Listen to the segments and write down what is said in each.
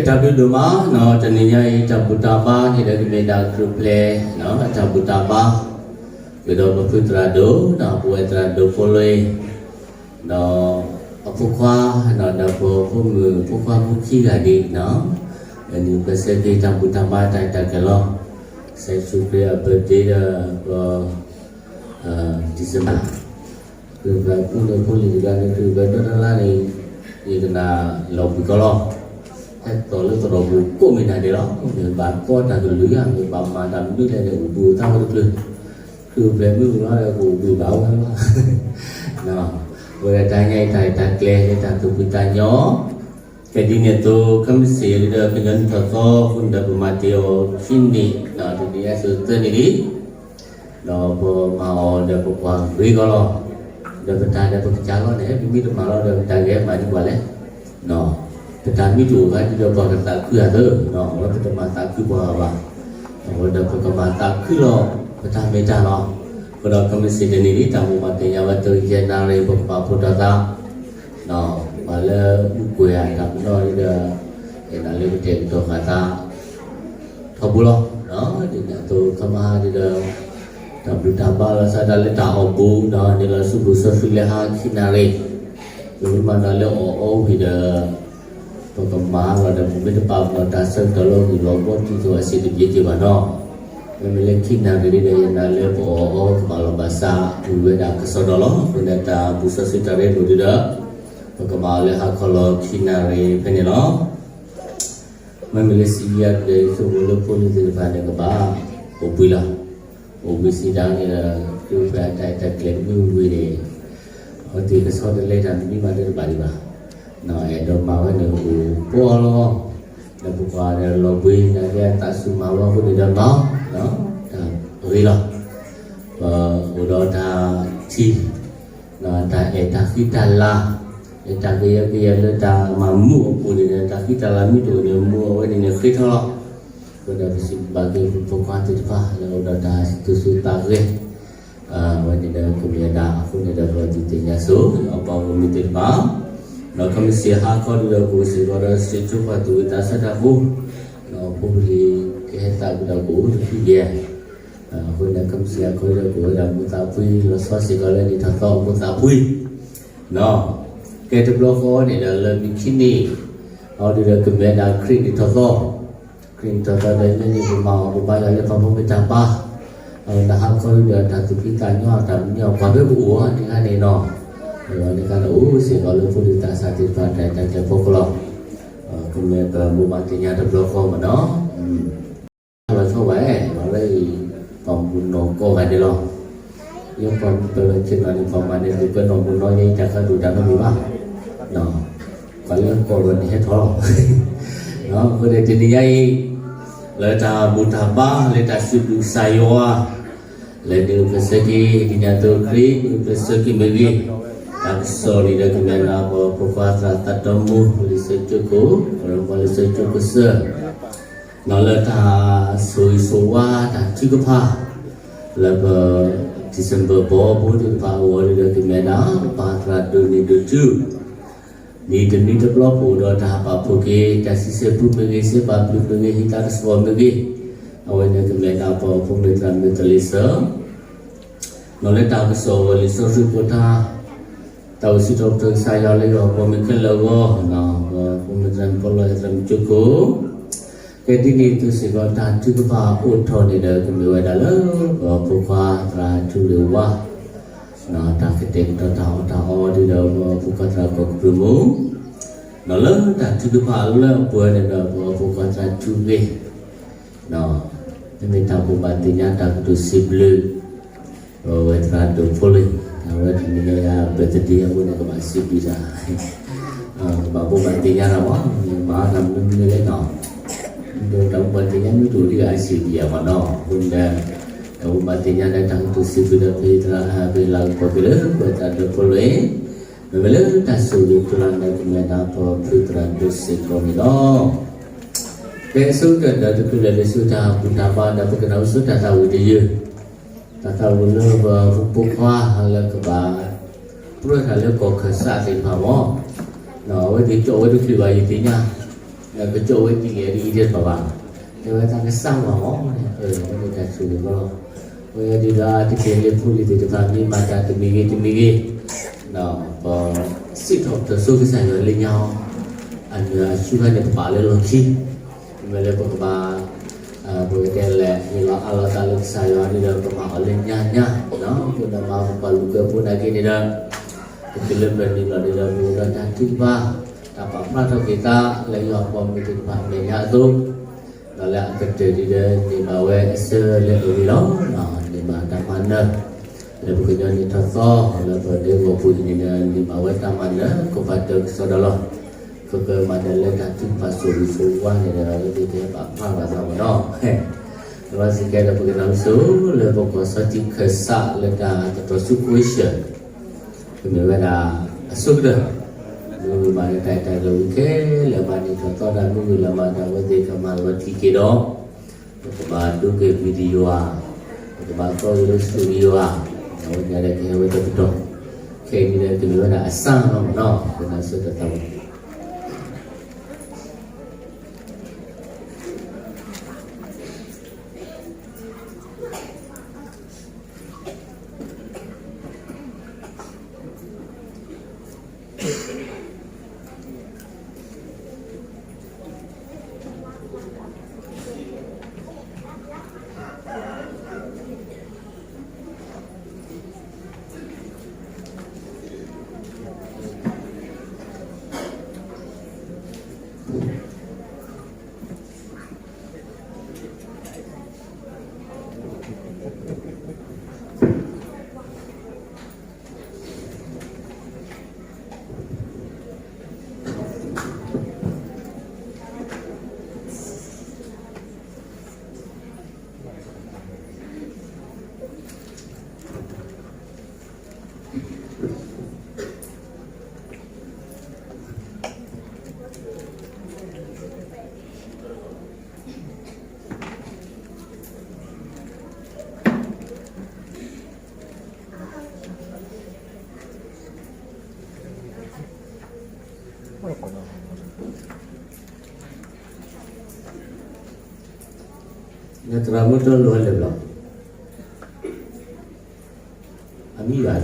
တၢ်ဘျုးဒိၣ်မးနီၤ, တနံၤညါအံၤ တၢ်ဘူၣ်တၢ်ဘါန့ၣ်ဒီး ကမ့ၢ်ဒၣ်ခရံာ်အိၣ်ဖျဲၣ် တၢ်ဘူၣ်တၢ်ဘါ ကဒီးပဖုသရၣ်ဒိၣ်နီၤ, ပဝဲသရၣ်ဒိၣ်ဖိလ့ ဒီးအဖိခွါနီၤ, ဒီးပဖိမုၣ်ဖိခွါဖိခံဂၤဒံးနီၤ, အနံၣ်ပဆၢက့ၤတၢ်ဘူၣ်တၢ်ဘါတၢ်အဲၣ်တၢ်ကျဲၤလီၤ. ကစၢ်ယ့ၣ်ၡူးခရံာ်အ birthday ဒီး December ခရံာ်အိၣ်ဖျဲၣ်ဖိလ့တဂၤန့ၣ် ခရံာ်အိၣ်ဖျဲၣ်ဒီတလါန့ၣ် ယကနၣ်လီၤပှံၤကီလီၤ. ဟဲသီၣ်လၢသရိာ်ပူၤကိးမံၤနၤဒဲးလီၤ. မ့ၢ်ဘၣ်ကီတၢ်ကလုာ်ဧါ, မ့ၢ်ဘၣ်မၤတၢ်မနုၤလဲၣ်န့ၣ် အိၣ်ဘှံးအိၣ်သါဝဲတချုး, ခရံာ်အိၣ်ဖျဲၣ်မ့ၢ်အိၣ်လီၤဒီး ကအိၣ်ဘှံးဘၣ်ဝဲလီၤ. ဝဲဒၣ်တၢ်ညါအံၤ တၢ်အဲၣ်တၢ်ကျဲၤလၢတၢ်သူၣ်ဖှံသးညီ ကဲဒ်န့ၣ်အသိး ခဲမုၢ်ဆ့ၣ်ဒီး ကညီနံၣ်ထီၣ်သီအဃိန့ၣ်ဒီး ပမၤတ့ၢ်အီၤခံနံၣ်, တနံၤညါအံၤသၢနံၣ်လံ, ဒီးပမၤအီၤဒီးပကွၢ်ဂ့ၤကီလီၤ. ဒီးပတၢ်ဒီးပကစၢ်လီၤန့ၣ် ပမ့ၢ်တမၤလီၤဒီး ပတၢ်ဂ့ၤမၤဒ်ပှၤလဲၣ်. ပတၢ်မ့ၢ်တအိၣ်ဘၣ်ဒီး ပှၤကသးခုအသိး, အဝဲပတမၤသးခုပှၤဘၣ်. အဃိဒီးပကမၤသးခုလီၤ ပတၢ်မ့ၢ်တၢ်လီၤ. အဃိဒီးခဲမုၢ်ဆ့ၣ်တနံၤလံ တၢ်မိၢ်ပှၢ်သ့ၣ်ညါဝဲ သုးယဲၢ်နၣ်ရံၣ် ပကပာ်ဖှိၣ်ထီၣ်သး ပှၤလၢအူကွဲၤအတၢ်ပနီၣ်ဒီး ယနာ်လၢကတဲာ်ကတီၤဃာ်သး ထီဘိလီၤ. ဒ်န့ၣ်အသိးခီမဟါဒ်ဒီး တၢ်ဘူၣ်တၢ်ဘါလီၤစၢ်ဒၣ်လၢတၢ်အီၣ်ဘူးဒီး န့ၣ်လီၤဆူပူၤစီဆှံလၢဟါခံနၣ်ရံၣ်, ပမ့ၢ်မၤဒီးလၢအီၣ်အီဝံၤဒီး ပကမၤလီၤဒီး ပမ့ၢ်တပာ်ပနီၣ်တၢ်ဆၢကတီၢ်လၢဂံၢ်လီၤဘီတံၢ်သိးအစ့တဘျ့က့ၤဘၣ်နီၤ. မ့မ့ၢ်လၢခံနၣ်ရံၣ်ဒီး ယနာ်လၢပအီၣ်အီကဘၣ်လီၤဘၣ်စး ဝံၤဝဲဒၣ်ကစီဒီလီၤ. အဃိန့ၣ်တၢ်ဘူၣ်စီဆှံတၢ်ရ့ဒိၣ်ဒ်ဒီး ပကမၤအီၤလၢဟါခီလီၤခံနၣ်ရံၣ်ဖဲန့ၣ်လီၤ. မ့မ့ၢ်လၢစံယါဒီး ယဆိကမိၣ်လၢဖိလံၤသ့ၣ်တဖၣ်န့ၣ် ကဘၣ်အိၣ်ဘှံးလီၤ. အိၣ်ဘှံးစံးတၢ်န့ၣ်ဒီး ခရံာ်အိၣ်ဖျဲၣ်အတၢ်အဲၣ်တၢ်ကျဲၤမ့ၢ်ဝံၤန့ၣ် အဝဲသ့ၣ်ကဆီတလဲတၢ်မနုၤမးတဘၣ်ဒံးဘၣ်. အဲၣ်ဒိးမၤဝဲန့ၣ်အိၣ်ပှီၢ်လီၤ. ဒီးပကွၢ်ဒီးလီၤဘှံး နာ်က့အသးဆူၣ်မၤဝဲအဃိန့ၣ်ဒီးမၤအီၤ တၢ်ဂ့ၤလီၤ. ပအိၣ်ဒီးတၢ်ထံၣ် တၢ်အဲၣ်တၢ်ဃံတၢ်လၤ လၢတၢ်ကယၢကယဲလၢတၢ်မၤမူးအပူၤန့ၣ်ဒီး တၢ်ဃံတၢ်လၤမ့ၢ်တအိၣ်န့ၣ် မူးအဝဲန့ၣ်န့ၣ်ဃ့ထီၣ်လီၤ. အဃိဒီးပစံးဘျုးဘၣ်က့ၤပဖိခွါသ့ၣ်တဖၣ် လၢအိၣ်ဒီးတၢ်သူၣ်ဆူၣ်သးဂဲၤ အဝဲန့ၣ်ဒီးကမ့ၢ်ဝဲဒၣ်အဃိန့ၣ်ဒီး ပဒုးသ့ၣ်ညါဆိ အပှၤဂီၢ်မုၢ်သ့ၣ်တဖၣ် ဒီးခဲမုၢ်ဆ့ၣ်ဟါခီဒ်ဒီး ကအိၣ်စ့ၢ်ကီးဒီးစံးထူပှၤသူၣ်ဝံသးစဲတၢ်ဖိ ဒီးဖိပလံၤကဟဲသးဝံၤဒီးကအိၣ်တဖုယဲၢ် အဃိန့ၣ် ခဲမုၢ်ဆ့ၣ်ဟါခီဒီး ကအိၣ်ဝဲဒၣ်မိၢ်သးဖှံ လီၤဆီစ့ၢ်ကီးလၢနံၣ်ထီၣ်သီမိၢ်သးဖှံ ကဲတဘျီဃီန့ၣ်ဒီး လၢမုၢ်ခံနံၤ အဝဲဒၣ်ဒီးကမ့ၢ်ဝဲဒၣ်ခရံာ်နံၣ်ထီၣ်သီ, ခရံာ်နံၣ်ထီၣ်သီဒီး မ့ၢ်န့ၣ်ပမၤအီၤ ပဘါယွၤလၢပှၤဖိမ့ၢ်တၢ်ဘါ, အဝဲဒၣ်ဟါခီဒီး တၢ်သူၣ်ဖှံသးညီ တၢ်မနုၤအပှၤဖဲပအိၣ်အီၤန့ၣ်ခါန့ၣ်နီၤ, အဝဲန့ၣ်ခါဒီး အိၣ်စ့ၢ်ကီးလၢဖိလံၤသးစၢ်သ့ၣ်တဖၣ် တၢ်အဲၣ်တၢ်ကျဲၤဖီခိၣ်လီၤ. ကမ့ၢ်ပမိၢ်ပၢ်သ့ၣ်ညါတဘျီဃီမ့ၢ်နီၤ လီၤဆီဘၣ်အဲၣ် လီၤလၢအံၤ ပှၤမုၢ်နီၢ်ကိးဂၤဒဲးလီၤ. ယပှၤမုၢ်ပၢၤလီၤဆ့ၣ်နီၤန့ၣ် ပှၤမၤန့ၢ်ဒုးကဲနီၢ်မုၢ်နီၢ်ယဲအံၤ တၢ်ခါဒုၣ်တၢ်ခါဒုၣ်ဘၣ်, ပှၤလၢကိးလီၤန့ၣ်ဟဲထီၣ်လီၤ. အဃိန့ၣ်တနံၤညါအံၤ လၢတၢ်ဘူၣ်တၢ်ဘါ လၢတၢ်စံးဘျုးကစၢ်ယွၤ လၢနံၣ်အိၣ်ဖျဲၣ်ဆၢက့ၤ ဒ်န့ၣ်အသိးခရံာ် နံၣ်အိၣ်ဖျဲၣ်ဆၢက့ၤမ့ၢ်ဂ့ၤ, တၢ်ကစီၣ်န့ၣ်ဒီးကမ့ၢ်ဒၣ်ပှၤဖိခွါသရၣ်သးတီမူ လံာ်စီဆှံကၠိခိၣ် ပှၤလံာ်စီဆှံကၠိခိၣ်စၢၢ် ဒီးလၢတၢ်ဆိၣ်ဂ့ၤဆိၣ်ဝါတၢ်ထုကဖၣ် လၢပ December ဘီဖိသ့ၣ်တဖၣ်အဂီၢ်ဒီး ကမ့ၢ်ဒၣ် ပၢ်သရၣ်ဒိၣ်န့ၢ်ဒိၣ်တု နံၤတနံၤတဘျီပအိၣ်ဒီးတၢ်ပာ်ဖှိၣ်က့ၤ တၢ်စံးဆၢပူမ့ၢ်ဂ့ၤ စ့ပာ်ဘျုးမ့ၢ်ဂ့ၤ ဟံးသါတစှီၤမ့ၢ်ဂ့ၤ, အဝဲန့ၣ်ကမ့ၢ်ဒၣ်ပှၤဖိမုၣ်သရၣ်မုၣ်သလ့ၤစၢၤ ဒီးလၢတၢ်ကစီၣ်အဂီၢ် လံာ်စီဆှံဖိတၢ် တၢ်အိၣ်စံးထီၣ်ပတြၢၤကစၢ်ယွၤလၢယွၤအပှၤမ့ၢ်ခဲလၢာ်အဂီၢ်, ပှၤဖိမုၣ်သရၣ်မုၣ်ဖိလီၢ်သရၣ်မုၣ်ကၠိခိၣ်, ကဲဒ်န့ၣ်အသိးစ့ၢ်ကီး တၢ်ထုကဖၣ်အိၣ်ထီၣ်န့ၣ်ဒီး ကမ့ၢ်ဝဲဒၣ်လၢ ပှၤဖိခွါသရၣ်ထူလ့ၤဝါ တၢ်ကတဲာ်ကတီၤတၢ်အီၣ်တၢ်အီဒ်ဒီး ပှၤဖိခွါသရၣ်ကီၢ်ကပြုၢ်မူ, ဒီးလၢတၢ်ထုကဖၣ်လၢအပှဲၤန့ၣ်ဒီး ပှၤဖိခွါသရၣ်ထူဂ့ၤ မ့မ့ၢ်တၢ်ဘိးဘၣ်သ့ၣ်ညါတၢ်ကတိၤစံးဘျုး အဝဲသရၣ်ဒိၣ်ဖိလ့ၣ်, အဝဲတနံၤညါယၤ birthday အဃိန့ၣ် ကဘၣ်စံးဘျုးတၢ်, ကဘၣ်ဘိးဘၣ်သ့ၣ်ညါတၢ်မး, မၤတၢ်မနုၤမနုၤလဲၣ်နီၤ, ဒီးတၢ်ဘိးဘၣ်သ့ၣ်ညါမ့ၢ်တအိၣ်ဒံးဂၤအစံးဘျုးယၤမးနီၤ, အဃိန့ၣ်ဒီး တၢ်ဘိးဘၣ်သ့ၣ်ညါဒီးတၢ်ကတိၤစံးဘျုးဒီး ဖဲသရၣ် ဖဲလၢကပီၤက့ၤလၢ ပှၤသရၣ်ဒိၣ်ဖိလ့ၣ် မ့မ့ၢ်လၢတၢ်ဆိၣ်ဂ့ၤပျၢ်န့ၣ် ကမ့ၢ်ဒၣ်ပဖုသရၣ်ဒိၣ်စ့ၢ်ကီးန့ၣ်လီၤ. ဖဲအဆိကတၢၢ်ဒီး တချုးလဲၤလၢဆူတၢ်ဘူၣ်တၢ်ဘါဒီး ပကနၢ်ဟူဆူတၢ်သးဝံၣ်တယုၢ်, တၢ်သးဝံၣ်လၢပဖိဖိခွါလၢကဘၣ် ပြၢတၢ်လၢကီၢ်ခၢၣ်စးသ့ၣ်တဖၣ်မး, အဝဲသ့ၣ်ကၠီၣ်ဝဲတချုးဘၣ်ယသ့ၣ်ညါ, ကကၠီဝဲဒ်လဲၣ်ဒ်အံၤတဘၣ်ဘၣ်, တဲဝဲတၢ်ကစၢ်မၤမီၢ်န့ၣ် အဝဲန့ၣ်တၢ်ဆိၣ်ဂ့ၤလီၤ. အဝဲဒုးဒီးတက့ၢ်လၢဖိလံၤသ့ၣ်တဖၣ်မ့ၢ်မၤတၢ်တမံၤဂ့ၤတမံၤဂ့ၤ, ဒီးပစံးထီၣ်ပတြၢၤဆိကစၢ်ယွၤလၢညါအီၤ, အနၢၤအဆူၣ်ခါန့ၣ်ပပာ်လၢလီၢ်ခံ, မ့ၢ်လၢပကဘၣ် ပကတဲလဲၣ် ဟ့ၣ်လီၤအးလီၤသးလၢကစၢ်ယွၤန့ၣ်ဒီး ပမၤအီၤလၢညါညါ, ပနမၤပပှၤလူၤကၢဖိနာ်က့န့ၣ်ဒီး ပတုၤလၢပျၢၤနံၤလီၤန့ၣ်ဒီး ပအိၣ်ဒီးတၢ်ထုကဖၣ်, တၢ်ပာ်ဖျါထီၣ်က့ၤသးလၢယွၤအပှၤမုၢ်သ့ၣ်တဖၣ်အမဲာ်ညါအသိး, ဒီးလၢအကတၢၢ်ဒ်ဒီး န့ၢ်ဘၣ်ဝဲအဆၢလၢအဂ့ၤလီၤ. န့ၢ်ဘၣ်တၢ်မၤနၢၤ လၢပကညီနံၣ်ထီၣ်သီ လၢပဒဲကဝီၤပူၤအံၤန့ၣ်ဒီး န့ၢ်ဘၣ်ဝဲတၢ်မၤနၢၤ ကဘၣ်တၢ်ကစီၣ်ဒီးလီၤ. ပကမၤနၢၤလၢတၢ်ထုကဖၣ်ဆိၣ်ဂ့ၤဆိၣ်ဝါန့ၣ်ဒီး လၢသုတဟဲဘၣ်ဖျါဘၣ်သးမ့ၢ်နီၤ, လၢဘၣ်စ့ၢ်ကီးဒီးပကနၢ်ဟူဆိလၢပကီၢ်စီၤထံခၢၣ်စးလၢတၢ်သတြီၤဆူ Croatia ကမ့ၢ်ဝဲဒၣ်အဆိကတၢၢ်, မ့ၢ်မၤနၢၤတၢ်အဲၣ်တၢ်ဂ့ၤဝံၤခဲလၢာ်ဘၣ်န့ၣ်ထီၣ်သီဒၣ်မုၢ်ဂ့ၤလၢမၤတၢ်ဝဲသ့ၣ်ကမၤလီၤတံၢ်က့ၤဒီး ပကဘၣ်ဒိက့ၤ video ဧါ, ပကဘၣ်သီက့ၤလၢ studio ဧါ, အဝဲညါဒီးကဟဲဝဲတပတီၢ်, ခဲအံၤန့ၣ်ဒီးကမ့ၢ်ဝဲဒၣ်အစၢ်လီၤမ့ၢ်နီၤ, ပနၢ်ဆၢတၢ်သးဝံၣ် နသရၣ်မုၣ်တၢ်လိၣ်ဝဲလၢာ်ဘျီ, အမံ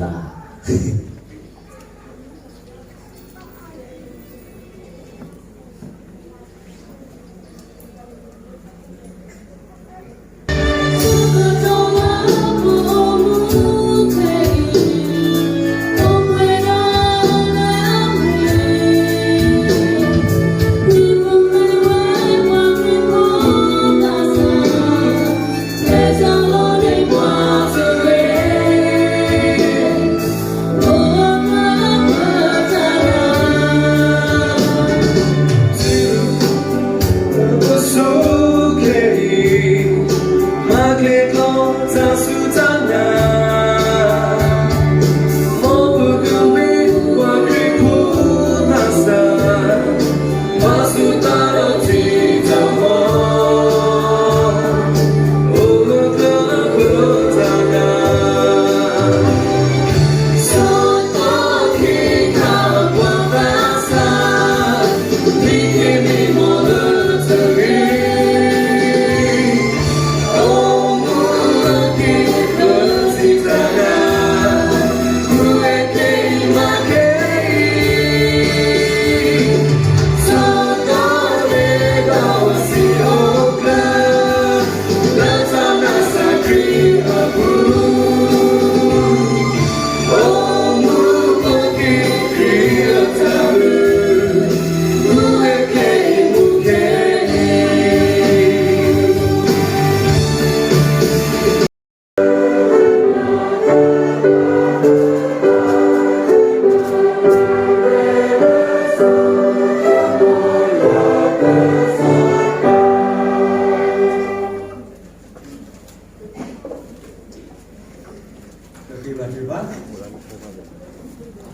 ဘၣ်သး ကဘၣ်ဘါထုကဖၣ်,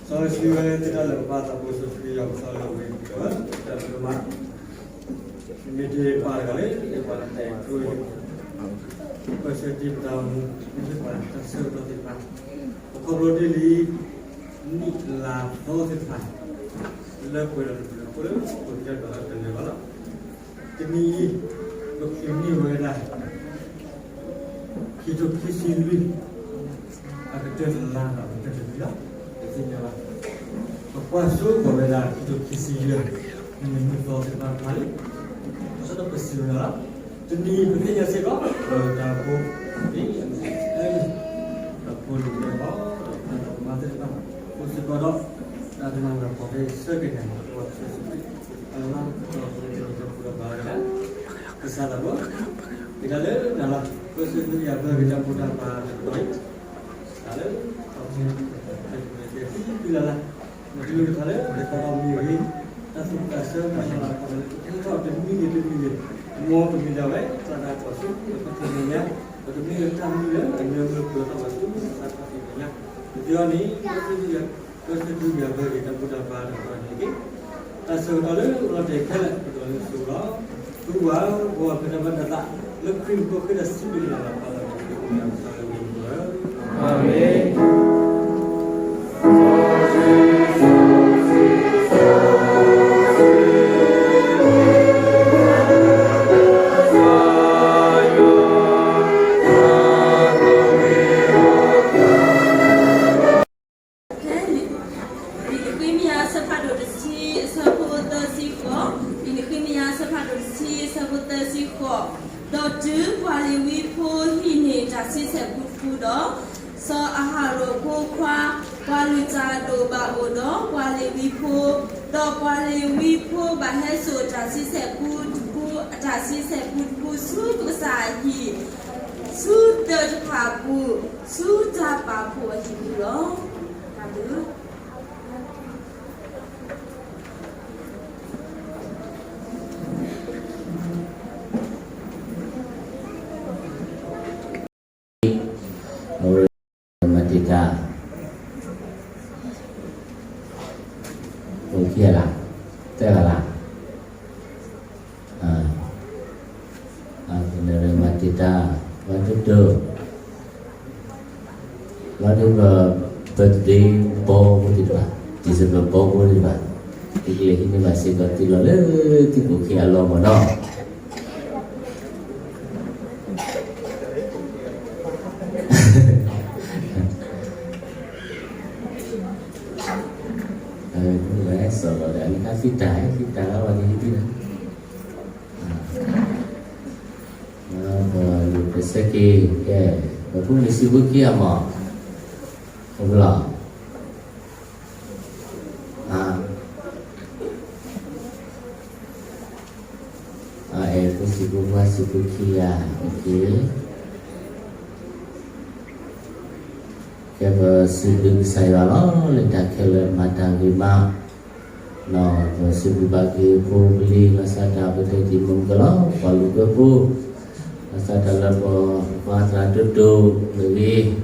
စီၤယ့ၣ်ၡူးဝဲသ့ၣ်တၢ်လၢကပၢ်သးဘိစီဆှံယွၤကစီၣ်လၢဝဲကဝဲ တၢ်လၢမး, မ့ၢ်တ့ၢ်ပှၤတဂၤလၢ ပှၤတတဲကျိ, ပဆၢတ့ၢ်ပတၢ်အိၣ်မူ မ့ၢ်တ့ၢ်ပှၤတၢ်ဆၢကတီၢ်သ့ၣ်တဖၣ်, ပခီဖျိတ့ၢ်လံ နံၣ်လါသီသ့ၣ်တဖၣ်, လၢပှဲၤဒီးတဘျုးအဃိလၢ ပကတဲဒီးတနၢၤဘၣ်လီၤ. တနံၤအံၤ ပကမ့ၢ်ဝဲဒၣ် ခံကထိခံဆံလွံၢ် အကတၢၢ်တလါဒီးအကတၢၢ်တနံၤလီၤ. ပသ့ၣ်ညါဘၣ် ပကွၢ်စိဃီၤဝဲဒၣ်ခံကထိခံဆံယဲၢ် မုၢ်နံၤမုၢ်သီသ့ၣ်တဖၣ်တဖၣ်လံ. ဘၣ်ဆၣ်ဒီးပစံးဝဲဒၣ်လီၤ, တနံၤအံၤပသ့ၣ်ညါစ့ၢ်ကီး ပတၢ်အိၣ်ဖှိၣ် တၢ်ဖိတၢ်လံၤအဂီၢ် ဒီးပတၢ်ကမၣ်သ့ၣ်တဖၣ် အိၣ်စ့ၢ်ကီးဒီး တၢ်နာ်လၢပှၤဖဲဆၢက့ၤန့ၣ် ပှၤဆၢဆူ အလီၢ်တတီၤ ပကတဲလၢတၢ်ဖိတၢ်ဘါဝဲဒၣ် ကစၢ်သးဘိ က့ၤတၢ်လၢနၤလီၤ. ပစံးဘျုးယွၤဘၣ်က့ၤတၢ်ဘူၣ်တၢ်ဘါတတီၤအံၤ တၢ်လၢ တၢ်ဖဲ ဖဲ ဖဲ ဖဲ ဖဲ ဖဲ လၢ်လၢ် ပကလုၢ်ကထါလၢ ပကတီၢ်မံၤဂ့ၤ တၢ်သူၣ်တၢ်ဆၢတၢ်မၤလၤကပီၤလၢ ပကဟဲထီၣ်တမံၤဂ့ၤတမံၤဂ့ၤ မ်ပမ့ၢ်ဒၣ်ဝဲ သရၣ်ဒၣ်ကီၢ်ဆူ ပကထံၣ်မဲာ်ညါ ပကမ့ၢ်တၢ်မုၢ်လၢအမ့ၢ်မုၢ်ပှဲၤထီၣ်ဘၣ်ဆူ သးခီၣ်ထံၣ်မဲာ်ညါ ပသ့အီၤန့ၣ် ပစံးဘျုးယွၤ ပစံးဘျုးယွၤဘၣ်က့ၤတၢ်ဘူၣ်တၢ်ဘါတတီၤန့ၣ်တက့ၢ်. တၢ်ဆၢကတီၢ်လၢလီၤတဲာ်ခဲလၢာ် ပဒိးလၢအစိၤလီၤ. သုဝဲ ပဝဲဖဲတၢ်ဘၣ်တၢ်သး လၢခရံာ်ဖိဃ့တၢ်စံးဘျုးက့ၤလၢ်လၢ်ပၢ်လၢ်လၢ် ပကမၤကစၢ်လၢဝဲပဝဲ အၤမ့ၣ်. ဖဲ လံာ်နဃ့မယၤအဆၢဖးဒိၣ်တဆံ အဆၢဖိသၢဆံဃိး, လံာ်နဃ့မယၤအဆၢဖးဒိၣ်တဆံ အဆၢဖိသၢဆံဃိး, ဒီးတုၤပှၤလ့ၤဝံဖိဟံးန့ၢ်တၢ်ဆံဆဲးပူတဖုဒီး, စီၤအၤဟရိၣ်ဖိခွါ ပှၤလုၢ်တၢ်အဒိၣ်ဘၣ်အိၣ်ဒီးပှၤလ့ၤဝံဖိ, ဒီးပှၤလ့ၤဝံဖိဘၣ်ဟဲစိာ်တၢ်ဆံဆဲးပူတဖု, အတၢ်ဆံဆဲးပူတဖုဆူပကစၢ်အဟံၣ် ဆူတၢတဖၣ်အပူၤ, ဆူတၢ်ပာ်ဖှိၣ်အဟံၣ်ပူၤလီၤ. တၢ်ဘျုး အဝဲမၤတံာ်တာ် အိၣ်ခံဂၤလၢ်, သၢဂၤလၢ်, အဝဲမၤတံာ်တာ် ပှၤဒိၣ်ဒိၣ် လီၤဒုးပ birthday ဘီဖိသ့ၣ်တဖၣ်, December ဘီဖိသ့ၣ်တဖၣ်, ယကလဲၤဟံးန့ၢ်ဘၣ်စ့ၢ်ကီးသုလီၤလၢသုကိးခံအလီၢ်မၢ်နီၤ. ဝဲစီၤလီၤဒီး အန့ၣ်ခါသံတၢ် သံတၢ်လၢပှၤကဟံးသုလီၤ. ပလူၤပစဲက့ၤ ကဲ ပဖိမုၣ်စံးဖိခံဂၤမး အိၣ်ဖဲလဲၣ်. အအဲၣ်ဖိစံးဖိခွါစံးဖိခံဂၤ အိၣ်က့ၤ ကဲ ပစံးဘျုးကစၢ်ယွၤလီၤ လၢတၢ်ခဲလၢာ်မၤတၢ်ဂ့ၤမး, ပစံးဘျုးဘၣ်က့ၤဖိပလံၤ ဘၣ်ဆၣ်တၢ်ပတဲတံၤမုၢ်ကလီၤ ပှၤလိာ်ကွဲဖိ, ဘၣ်ဆၣ်တၢ်လၢပှၤသရၣ်ဒိၣ်ဒိၣ်မ့ၢ်ဂ့ၤ,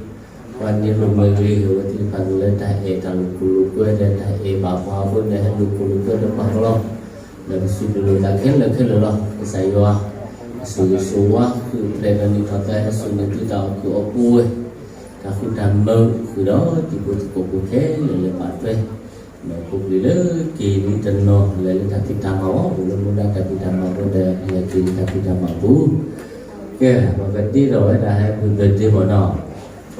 ပှၤနံၤလိာ်မ့ၢ်ဂ့ၤ အဝဲသ့ၣ်တဖၣ်န့ၣ်လၢတၢ်အဲၣ်တၢ်လိာ်ခိၣ်လိာ်ကွဲဒီးတၢ်အဲၣ်ဘၣ်ပှၤအဃိန့ၣ် ဟဲလိာ်ခိၣ်လိာ်ကွဲဒီးပှၤကလီၤ. လၢပစံးဘျုးလိာ်သးခဲလၢာ်ခဲလၢာ်လီၤ. ကစၢ်ယွၤ အစိၤဂ့ၤစိၤဝါ ဃုာ်ဖျဲးဒီးနံၣ်ထီၣ်သး ဟဲစိာ်န့ၢ်သုတၢ်အီၣ်ကုာ်အီပူၤဝဲ, တၢ်ဃူတၢ်မုာ်ဃုာ်ဒီး တံၤဖိသကိးဖိခဲလၢာ်လၢပာ်ထွဲ ဒီးဖိပလံၤလၢက့ၤလံတနီၤ လဲၤလၢတၢ်ဖံးတၢ်မၤအီၤ အိၣ်လၢမူဒါတၢ်ဖံးတၢ်မၤအဃိဒီး လဲၤက့ၤလၢတၢ်ဖံးတၢ်မၤအပူၤ, ကဲ ပကဒ့ဒီးဝဲဒၣ် Happy birthday မၢ်နီၤ.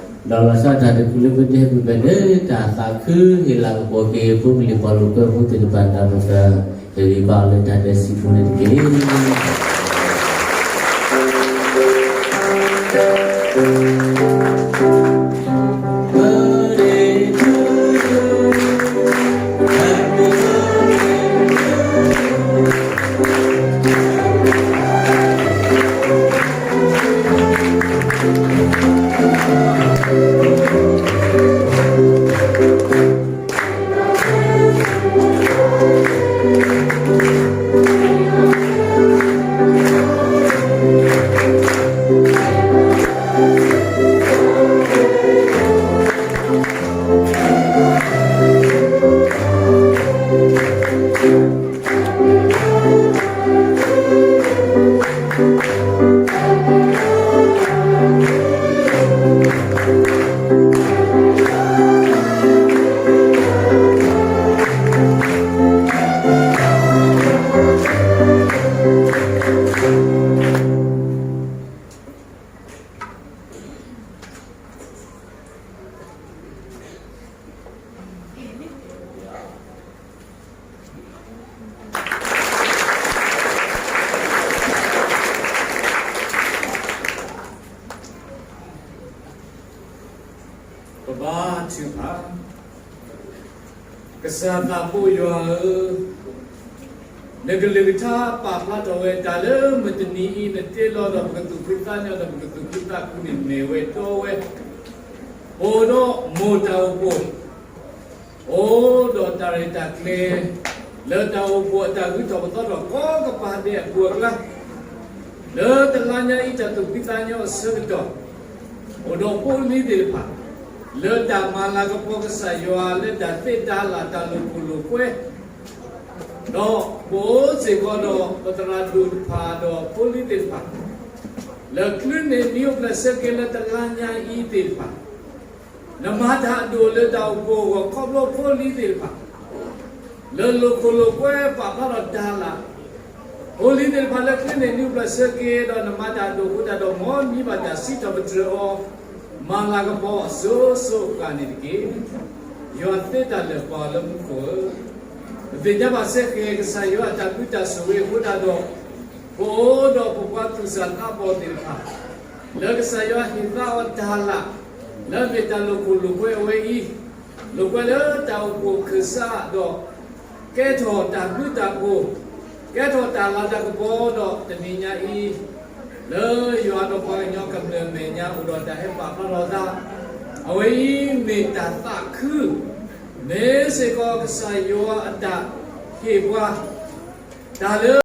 ဒီးလီၤဆီဒၣ်တၢ်တချုးလၢပဒ့ Happy birthday တၢ်သးခုဟ့ၣ်လၤကပီၤက့ၤ ဖိပလံၤပှၤလိာ်ကွဲဖိသ့ၣ်တဖၣ်န့ၣ်ဒီး ပကဟ့ၣ်ဂံၢ်ဘါအီၤလၢတၢ်ဒဲးစံးဖိန့ၣ်တက့ၢ်. ကစၢ်သးဘိယွၤဧၢ, နကလုၢ်ကထါပာ်ဖျါထီၣ်ဝဲတၢ်လၢမုၢ်တနံၤအံၤ နတ့လီၤဒီးပကသူၣ်ဖှံသးညီဒီးပကသူၣ်ခုသးခုန့ၣ်မ့ၢ်ဝဲတီဝဲ, အိၣ်ဒီးမိၢ်တၢ်အိၣ်ဖှိၣ် အိၣ်ဒီးတၢ်ရဲၣ်တၢ်ကျဲၤ လၢတၢ်အိၣ်ဖှိၣ်အတၢ်ဂုၤထီၣ်ပသီထီၣ်ကိးကပၤဒဲးအပူၤအကျါ, လၢတလါညါအံၤတၢ်သူၣ်ဖှံသးညီအဆၢကတီၢ်, အိၣ်ဒီးဖိလံၤသ့ၣ်တဖၣ် လၢတၢ်မၤလၤကပီၤကစၢ်ယွၤလၢတၢ်သ့တၢ်လၢ်တၢ်လိာ်ခိၣ်လိာ်ကွဲ, ဒီးပအိၣ်စ့ၢ်ကီးဒီးပသရၣ်ဒိၣ်တဖၣ်ဒီးဖိလံၤသ့ၣ်တဖၣ် လၢကျုန့ၣ်နံၣ်အိၣ်ဖျဲၣ်ဆၢက့ၤလၢတလါညါအံၤသ့ၣ်တဖၣ်, နမၤတၢ်အဒိၣ်လၢတၢ်အိၣ်ဖှိၣ်အဂီၢ်ခီဖျိဖိလံၤသ့ၣ်တဖၣ် လၢလိာ်ခိၣ်လိာ်ကွဲပာ်ဖျါထီၣ်တၢ်လၢ်, ဖိလံၤသ့ၣ်တဖၣ်လၢကျုန့ၣ်နံၣ်အိၣ်ဖျဲၣ်ဆၢက့ၤဒီးနမၤတၢ်အဒိၣ်အဃိတၢ်ဒီးမ်နံၣ်ဘၣ်တၢ်စံးထီၣ်ပတြၢၤအီၤ, မၤလၤကပီၤအစိၤစိၤအဃၣ်န့ၣ်တက့ၢ်. ယွၤသ့တၢ်လၢာ်ကွၢ်လၢမူခိၣ်ဧၢ, ပသ့ၣ်ညါဘၣ်စ့ၢ်ကီးကစၢ်ယွၤအတၢ်ဘျုးတၢ်ဆိၣ်ဂ့ၤအဃိတၢ်ဒီး, ပအိၣ်ဒီးပပှၤသူၣ်စၢ်သးဘီၣ်သ့ၣ်တဖၣ် လၢကစၢ်ယွၤဟ့ၣ်သါအီၤတၢ်လၢ်, လၢမ့ၢ်တၢ်လိာ်ခိၣ်လိာ်ကွဲအဝဲအံၤ, လိာ်ကွဲလၢတၢ်အိၣ်ဖှိၣ်ခၢၣ်စးဒီး, ကဲထီၣ်တၢ်ဘျုးတၢ်ဖှိၣ်, ကဲထီၣ်တၢ်လၤတၢ်ကပီၤဒီးတနံၤညါအံၤ, လၢယွၤဒီးပှၤကညီကမျၢၢ်မဲာ်ညါအိၣ်ဒီးတၢ်ဟဲပာ်ဖျါထီၣ်သး, အဝဲအံၤမ့ၢ်တၢ်သးခု, မ့ၢ်စ့ၢ်ကီးကစၢ်ယွၤအတၢ်ဟ့ၣ်ပှၤ, တၢ်လၢ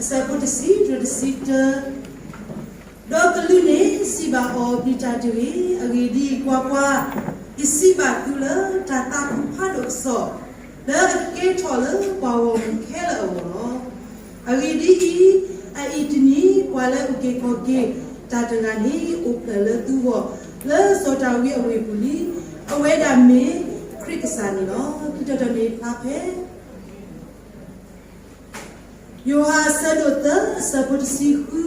အဆၢဖိတဆံ ဒီးတဆံတၢ, ဒီးကလူးန့ၣ်စံးဘၣ်အီၤ, ပျံၤတၢ်တဂ့ၤ. အဂ့ၢ်ဒ်အံၤ, ကွၢ်ကွၢ်, ယစံးဘၣ်သုလၢတၢ်သးခုဖးဒိၣ်အစီၣ်, လၢအကကဲထီၣ်လၢပှၤဂီၢ်မုၢ်ခဲလၢာ်အဂီၢ်လီၤ. အဂ့ၢ်ဒ်အံၤ, အအံၤတနံၤ ပှၤလၢအုၣ်က့ၤခီၣ်က့ၤတၢ်တဂၤန့ၣ် အိၣ်ဖျဲၣ်လၢသုဂီၢ် လၢစီၤဒၤဝံးအဝ့ၢ်ပူၤလံ. အဝဲဒၣ်မ့ၢ်ခရံာ်ကစၢ်န့ၣ်လီၤ. ခံတီၤတၢ်န့ၣ်ဖျါဖဲ ယိၤဟၣ်အဆၢဒိၣ်သၢ အဆၢဖိတဆံဃု,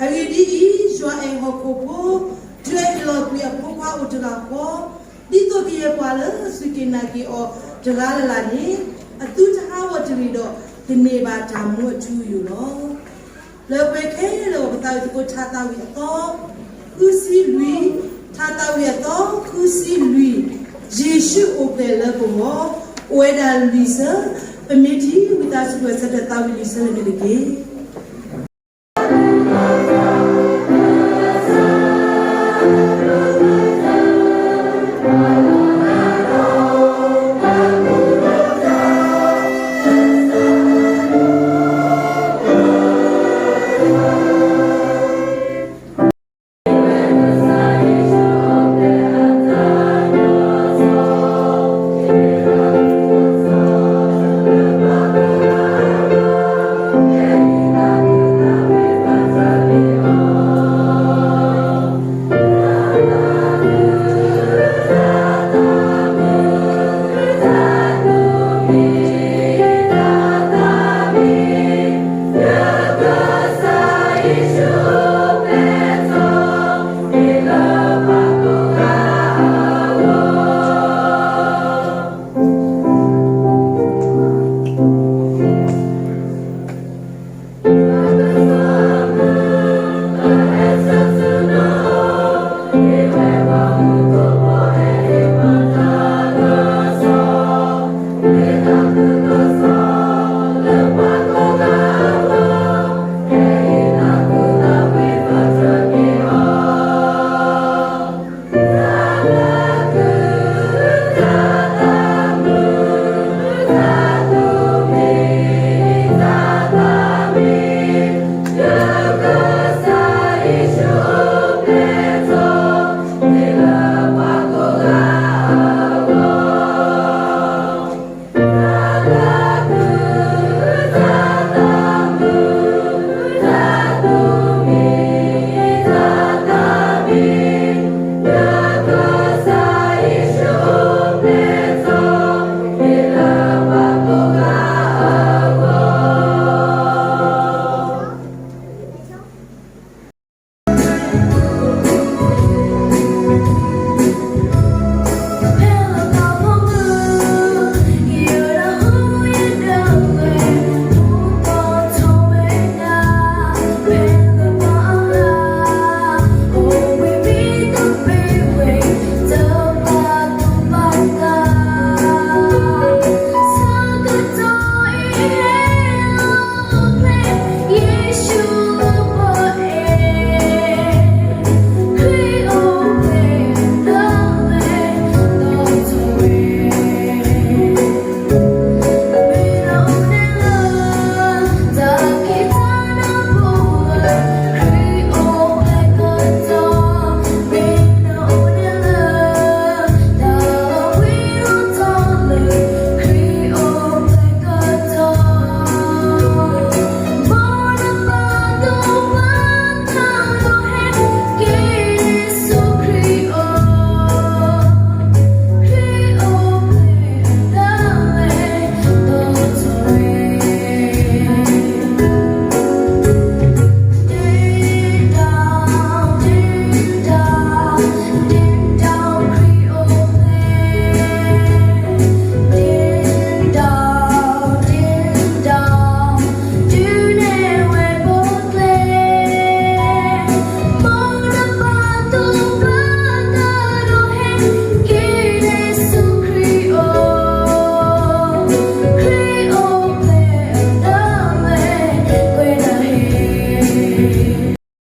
အဂ့ၢ်ဒ်အံၤ, ယွၤအဲၣ်ဟီၣ်ခိၣ်ဖိ, တုၤအဟ့ၣ်လီၤကွံာ်အဖိခွါအိၣ်တဂၤဃီ, ဒ်သိးကယဲၢ်ပှၤလၢစူၢ်က့ၤနာ်က့ၤအီၤတဂၤလၢ်လၢ်န့ၣ်, အသုတဟးဂီၤတဂ့ၤဒီး ကန့ၢ်ဘၣ်တၢ်မူအထူအယိာ်လီၤ. လၢပှဲၤခဲလၢာ်ပသးဝံၣ်သကိးထါသးဝံၣ်အသီ ဃုဆံလွံၢ်, ထါသးဝံၣ်အသီ ဃုဆံလွံၢ်, ယ့ၣ်ၡူးအိၣ်ဖျဲၣ်လၢပဂီၢ်, အိၣ်ဝဲဒၣ်လွံၢ်ဆၢ, ပမ့ၢ်ထံၣ်ဝံသးစူၤအဆၢထၢၣ်သးဝံၣ်လံဆၢလၢမ့ၢ်တက့ၢ်.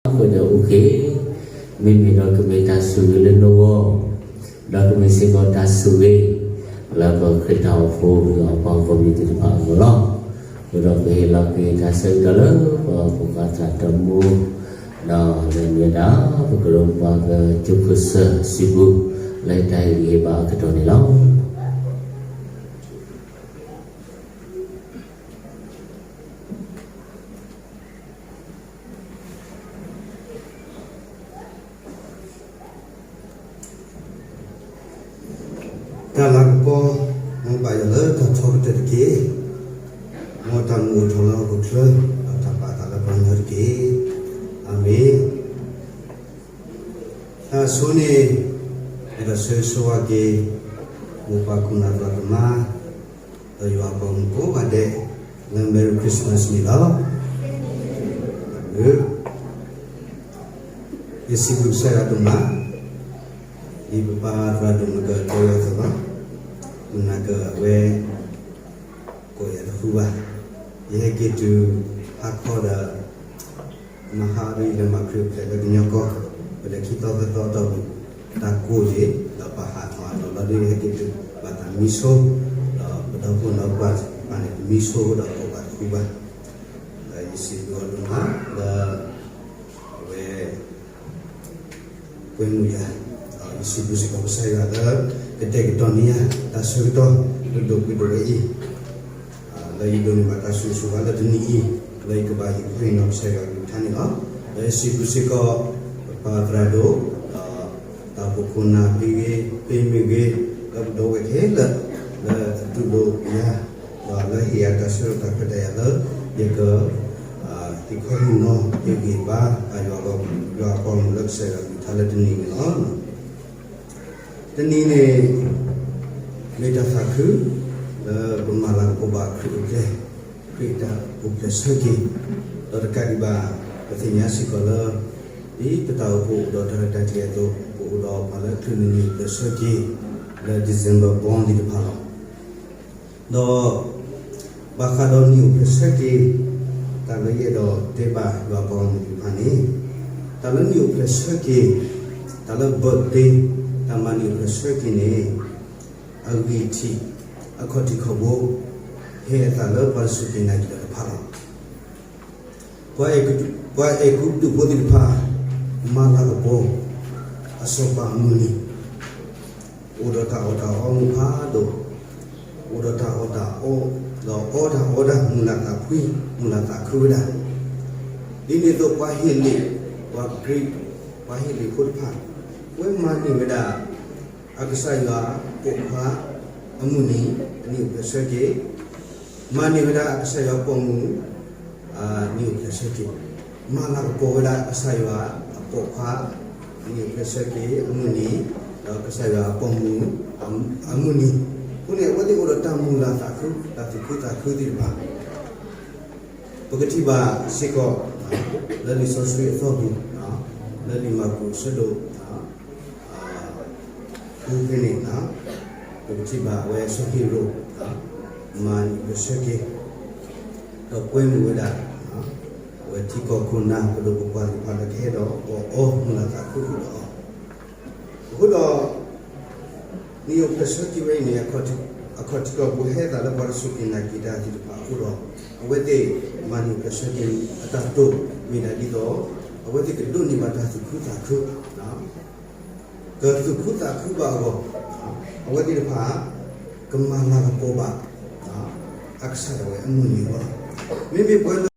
အဃိဒီးအိၣ်ခ့, မ့မ့ၢ်ဒီးကမ့ၢ်တၢ်ဆိၣ်ဂ့ၤလၢနဂီၢ်, ဒီးကမ့ၢ်စ့ၢ်ကီးတၢ်ဆိၣ်ဂ့ၤ လၢပှၤခရံာ်ဖိအပှၤဂီၢ်မုၢ်သ့ၣ်တဖၣ်အဂီၢ်လီၤ. အဃိဒီးပဟ့ၣ်လီၤက့ၤတၢ်ဆၢကတီၢ်လၢပှၤဖိခွါသရၣ်ဒိၣ်မူ, ဒီးလၢမ့ၢ်ဝဲဒၣ် ပကရၢမိၢ်ပှၢ်ကစၢ်ယ့ၣ်ၡူးခရံာ်အစုပူၤ လၢတၢ်ဟ့ၣ်ဂံၢ်ဟ့ၣ်ဘါအကတီၢ်န့ၣ်လီၤ. တၢ်လၤကပီၤ မ်ဘၣ်ယွၤလၢတၢ်ထီကတၢၢ်တက့ၢ်. မ်တၢ်မူအိၣ်ထီၣ်လၢဟီၣ်ခိၣ်ချၢ, ဒီးတၢ်ပာ်သးလၢပှၤကညီတက့ၢ်. အၤမ့ၣ်. တၢ်ဆိန့ၣ် အဲၣ်ဒိးဆၢဂ့ၤဆၢဝါက့ၤ မိၢ်ပၢ်ခိၣ်နၢ်သရၣ်သမါ ဒီးယွၤအပှၤဂီၢ်မုၢ်ကိးဂၤဒဲး လၢ Merry Christmas န့ၣ်လီၤ. ယစံးဘျုးကစၢ်ယွၤဒိၣ်မး, ဒ်ပပၢ်သရၣ်ဒိၣ်မုၢ်ကတဲအသိးလီၤ. မုၢ်နၤကဝဲ ကိးယၤတဃူဘၣ်. ယဟဲက့ၤတုၤဟါခီဒီး မဟါဒီးယလဲၤမၤခရံာ်အိၣ်ဖျဲၣ်လၢကညီကီၢ်, ပလဲၤခံသီသၢသီအတီၢ်ပူၤ, တၢ်ကိၢ်ယံၤ ဒီးပဟးထီၣ်အလီၢ်လီၤဒ်ယဟဲက့ၤတုၤ ဘၣ်သးမံဆိ, ဒီးပဒီပုၢ်ဝဲၢ်ပှၤန့ၣ် မံဆိဒီးကိးပှၤတဃူဘၣ်. ဒီးယစံးဘျုးအီၤဒိၣ်မး လၢ အဝဲ ကွဲမုာ်ယၤ, ယစံးဘျုးစ့ၢ်ကီးကစၢ်ယွၤလၢ ကတဲာ်ကတီၤန့ၢ်ယၤ တၢ်ဆၢကတီၢ် ဒိၣ်ဒိၣ်ပှ့ၤဒိၣ်ဝဲအံၤ, လၢယဒိးန့ၢ်ဘၣ်တၢ်ဆိၣ်ဂ့ၤဆိၣ်ဝါလၢတနံၤအံၤ လၢယကဘၣ်ဟ့ၣ်ခီဟ့ၣ်နီၤကစၢ်ယွၤအကလုၢ်ကထါန့ၣ်လီၤ. ဒီးယစံးဘျုးစ့ၢ်ကီး ပပၢ်သရၣ်ဒိၣ် ဒီး တၢ်အိၣ်ဖှိၣ်ခိၣ်နၢ်မ့ၢ်ဂ့ၤ ဖံမ့ၢ်ဂ့ၤ ဒီးပဒီပုၢ်ဝဲၢ်ခဲလၢာ် လၢအတူၢ်လိာ်ယၤ ဒီးလၢဟ့ၣ်ယၤတၢ်ဆၢကတီၢ်တၢ်ခွဲးတၢ်ယာ်လၢ ယက ဟ့ၣ်ခီဟ့ၣ်နီၤ ဟ့ၣ်ဂံၢ်ဘါ ယွၤအပှၤဂီၢ်မုၢ်လၢကစၢ်ယွၤအကလုၢ်ကထါလၢတနံၤန့ၣ်လီၤ. တနံၤန့ၣ် မ့ၢ်တၢ်သးခု လၢပမၤလၤကပီၤဘၣ်ခရံာ်အိၣ်ဖျဲၣ်, ခရံာ်တၢ်အိၣ်ဖျဲၣ်ဆၢက့ၤ, ဒီးတကးဒံးဘၣ် ပသ့ၣ်ညါစ့ၢ်ကီးလၢ ဒ်ပတၢ်အိၣ်ဖှိၣ်အိၣ်ဒီးတၢ်ရဲၣ်တၢ်ကျဲၤအသိး ပအိၣ်ဒီးပှၤလၢခရံာ်နံၣ်အိၣ်ဖျဲၣ်ဆၢက့ၤ လၢ December born သ့ၣ်တဖၣ်လီၤ. ဒီး ဘၣ်ဃးဒီးနံၣ်အိၣ်ဖျဲၣ်ဆၢက့ၤ တၢ်လၢယအဲၣ်ဒိးတဲဘၣ်ယွၤအပှၤဂီၢ်မုၢ်သ့ၣ်တဖၣ်န့ၣ်, တၢ်လၢနံၣ်အိၣ်ဖျဲၣ်ဆၢက့ၤ, တၢ်လၢ birthday, တၢ်မၤနံၣ်အိၣ်ဖျဲၣ်ဆၢက့ၤန့ၣ် အဂံၢ်ထံး အခီၣ်ထံးခီၣ်ဘိ ဟဲအသးလၢပှၤတစူၢ်က့ၤနာ်က့ၤတၢ်တဖၣ်လီၤ. ပှၤအဲၣ်ကူပတူးဖိသ့ၣ်တဖၣ် မၤလၤကပီၤ အစီၤပၤအမုၢ်နံၤ, အိၣ်ဒီးတၢ်အီၣ်တၢ်အီမူးဖးဒိၣ်, အိၣ်ဒီးတၢ်အီၣ်တၢ်အီ, ဒီးအီတၢ်အီတၢ် မုာ်လၤသးဖှံ မုာ်လၤသးခုဝဲဒၣ်. ဒ်န့ၣ်အသိးပှၤဟ့ၣ်လ့ၣ်, ပှၤ Greek, ပှၤဟ့ၣ်လ့ၣ်ဖိတဖၣ် ဝဲမၤန့ၢ်ဝဲဒၣ် အကစၢ်ယွၤပိာ်ခွါအမုၢ်နံၤ အနံၣ်အိၣ်ဖျဲၣ်ဆၢက့ၤ, မၤန့ၢ်ဝဲဒၣ်အကစၢ်ယွၤပိာ်မုၣ် နံၣ်အိၣ်ဖျဲၣ်ဆၢက့ၤ, မၤလၤကပီၤဝဲဒၣ်ကစၢ်ယွၤအပိာ်ခွါ နံၣ်အိၣ်ဖျဲၣ်ဆၢက့ၤအမုၢ်နံၤ, ဒီးကစၢ်ယွၤအပိာ်မုၣ်အမုၢ်နံၤ, အဃိန့ၣ် အဝဲသ့ၣ်အိၣ်ဒီးတၢ်မုာ်လၤသးခု တၢ်သူၣ်ခုသးခုသ့ၣ်တဖၣ် ပကထံၣ်ဘၣ်စ့ၢ်ကီး လၢလံာ်စီဆှံအသီပူၤ, လၢလံာ်မၢ်ကူးအဆၢဒိၣ် ဃုဖဲန့ၣ်, ပကထံၣ်ဘၣ်အဝဲစီၤဟ့ၤရိာ် မၤနံၣ်အိၣ်ဖျဲၣ်ဆၢက့ၤ, ဒီးကွဲမုာ်ဝဲဒၣ် အဝဲထံကီၢ်ခိၣ်နၢ် ပဒိၣ်ပပှၢ်သ့ၣ်တဖၣ်လၢကဟဲဒီးအီၣ်အီ မုာ်လၤသးခုဃုာ်ဒီးအီၤ, အဃိဒီး နံၣ်အိၣ်ဖျဲၣ်ဆၢက့ၤဝဲအံၤန့ၣ် အခီၣ်ထံးခီၣ်ဘိဟဲအသးလၢပှၤတစူၢ်က့ၤနာ်က့ၤတၢ်သ့ၣ်တဖၣ်အဃိဒီး အဝဲသ့ၣ်မၤနံၣ်အိၣ်ဖျဲၣ်ဆၢက့ၤ အတၢ်တိာ်မ့ၢ်ဒၣ်ဒ်သိး အဝဲသ့ၣ်ကဒိးန့ၢ်ဘၣ်တၢ်သူၣ်ခုသးခု, ကသူၣ်ခုသးခုဘၣ်အဂီၢ်, အဝဲသ့ၣ်တဖၣ် ကမၤလၤကပီၤဘၣ် အကစၢ်ဒၣ်ဝဲအမုၢ်နံၤအဂီၢ်လီၤ. မ့မ့ၢ်ပှၤလၢ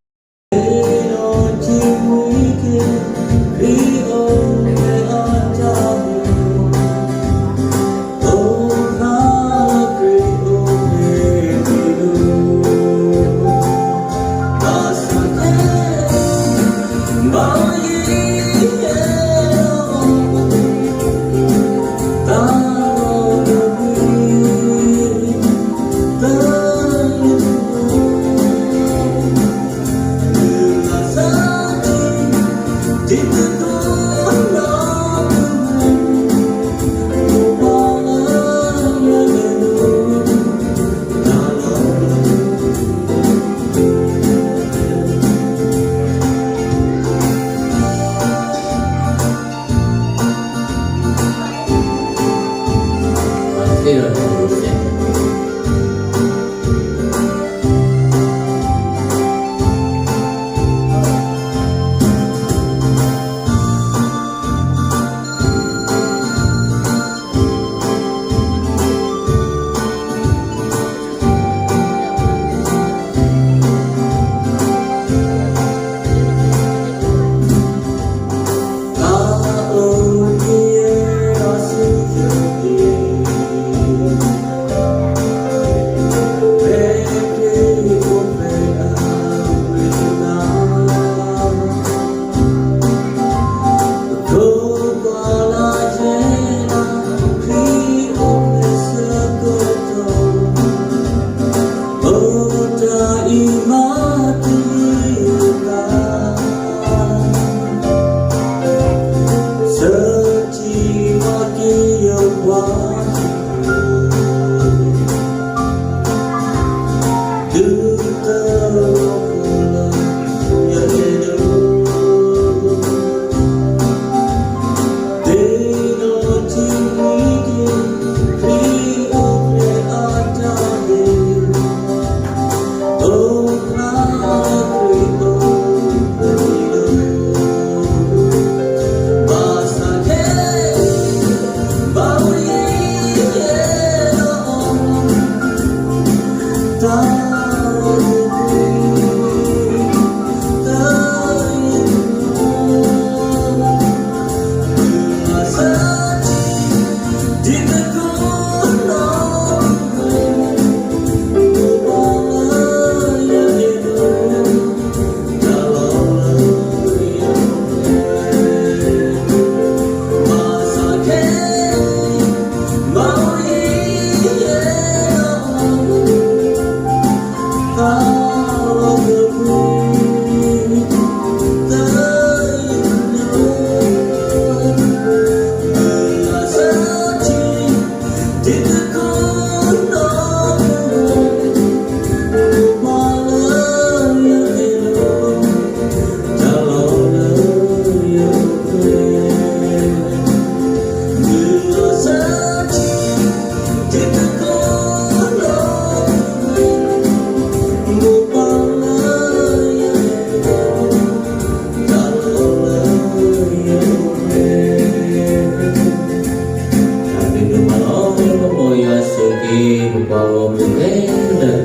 ပပှၤဂီၢ်မုၢ်ခဲလၢာ်,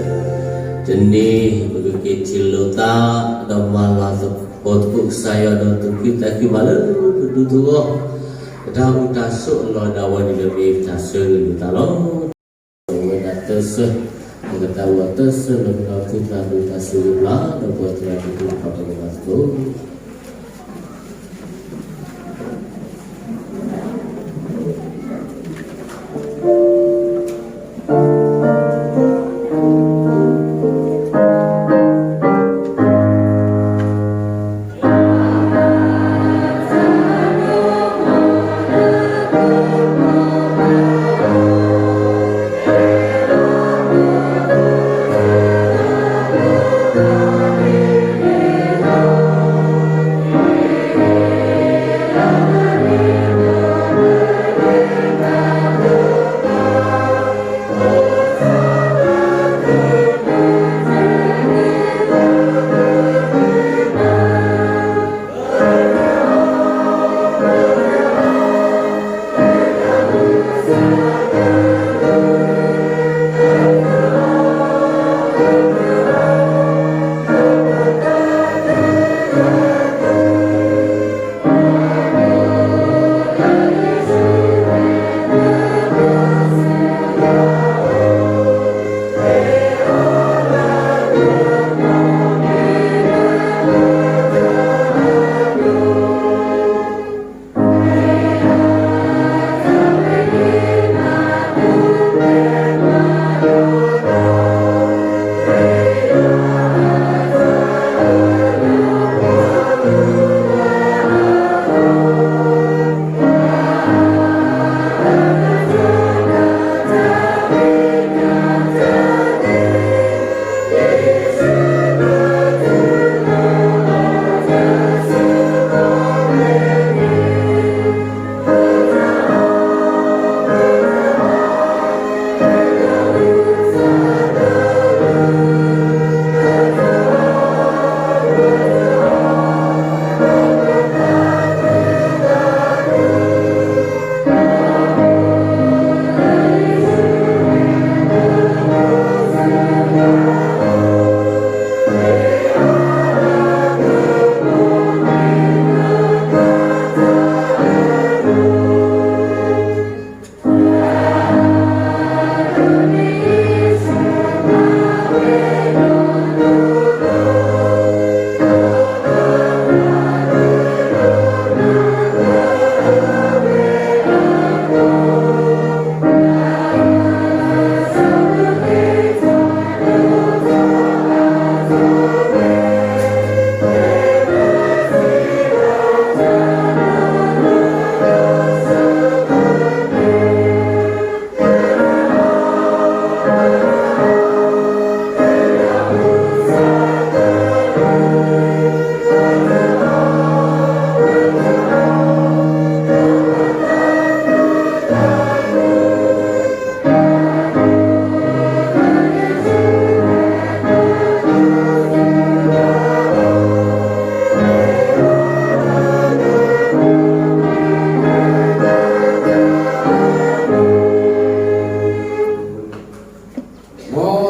တနံၤပကက့ၤထံၣ်လိာ်သး, ဒီးမၤလၤကပီၤသကိးကစၢ်ယွၤဒီး သူၣ်ခုသးခုမၤလၢပဒူသဝီ, ပတၢ်အိၣ်တၢ်ဆိးအလီၢ်ဒၣ်ဝဲန့ၣ်ဒီး မ့ၢ်ပတၢ်ဆၢဂ့ၤလိာ်သးလီၤ. ဒီးဝဲဒၣ်သၢဆၢ, ပကတၢ်အိၣ်သၢဆၢလၢပဒီပုၢ်သၢဘျုးတၢ်ဆိၣ်ဂ့ၤပျၢ် ဒီးပှၤသရၣ်ဒိၣ်တဖၣ်ပကဘၣ်သကိး မ်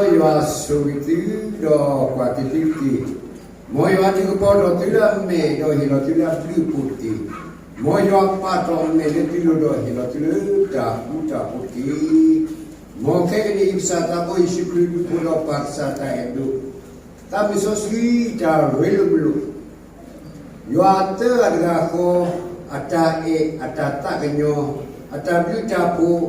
ယွၤဆိၣ်ဂ့ၤသုဒီးပှၤကသံၣ်ကသီ, မ်ယွၤထုကဖၣ်ဒီးသုလၢအမဲာ်ဒီးဟ့ၣ်လီၤသုလၢအဘျုးအဖှိၣ်တက့ၢ်. မ်ယွၤပာ်ထီၣ်အမဲာ်လၢသုလိၤဒီးဟ့ၣ်လီၤသုလၢတၢ်ဃူတၢ်ဖိးတက့ၢ်. မ်ခဲကနံၣ်အံၤ ကစၢ်သးဘိယ့ၣ်ၡူးခရံာ်ဒူၣ်ဖိဒီးပၢ်ကစၢ်တၢ်အဲၣ်ဒိၣ်, သးမုၢ်စီဆှံတၢ်ရ့လိာ်မုာ်လိာ် ယွၤအသၢဂၤတဂၤဃီ, အတၢ်အဲၣ်, အတၢ်သးကညီၤ, အတၢ်ဘျုးတၢ်ဖှိၣ်,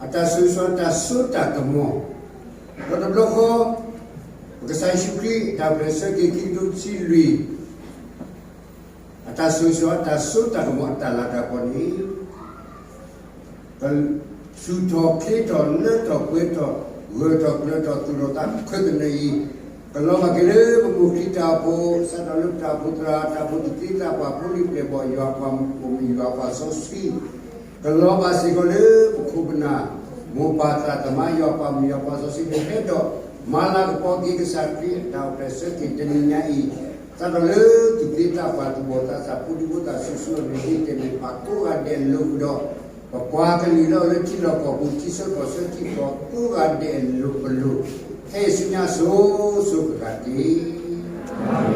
အတၢ်ဆိၣ်ဂ့ၤဆိၣ်ဝါ, တၢ်စိတၢ်ကမီၤ, ဒီးတဘျီဃီ ပကစၢ်ယ့ၣ်ၡူးခရံာ်အတၢ်ပတြၢၤဆၢက့ၤခံကထိတဆံလွံၢ် အတၢ်ဆိၣ်ဂ့ၤဆိၣ်ဝါ, တၢ်စိတၢ်ကမီၤ, အတၢ်လၤတၢ်ကပီၤန့ၣ် ကဆူၣ်ထီၣ်ချ့ထီၣ် လၢထီၣ်ပှဲၤထီၣ်, ဂၢၢ်ထီၣ်ကျၢၤထီၣ် သူၣ်ထီၣ်သးခုသနၢၣ်အံၤ, ကလီၤဘၣ်က့ၤလၢပမိၢ်ခရံာ်တၢ်အိၣ်ဖှိၣ်, စးထီၣ်လၢပတၢ်အိၣ်ဖှိၣ်သရၣ်, တၢ်အိၣ်ဖှိၣ်သူၣ်က့သးပှၢ်, ဖိလံၤပျဲၢ်ဘီၣ်, ယွၤပှၤမုၣ်, ယွၤပှၤစီဆှံ, ကလီၤဘၣ်စ့ၢ်ကီးလၢပခိၣ်ပနၢ်, မိၢ်ပၢ်သရၣ်သမါ, ယွၤပှၤမုၣ်, ယွၤပှၤစီဆှံ, ပဟဲဒီးမၤလၤကပီၤက့ၤကစၢ်ခရံာ်အတၢ်အိၣ်ဖျဲၣ်ဆၢက့ၤ တနံၤညါအံၤ, စးထီၣ်လၢသူၣ်က့သးပှၢ်, သူၣ်ဘီၣ်သးစၢ်, ဖိဒံဖိသၣ်, ဆူၣ်ဆူၣ်အန့ၣ် ဒ်တဲာ်န့ၣ် ပှၤကိးဂၤဒဲးလိာ်ကဒီး ပပှၤကလုာ်လၢအအိၣ်လၢထံလီၢ်ကီၢ်ပူၤ ထံဆၢကီၢ်ဆၢထံကီၢ် ကိးဂၤဒဲးအလိၤပလိၤ, ဟဲဆူညါစိၤစိၤဃၣ်ဃၣ်တက့ၢ်.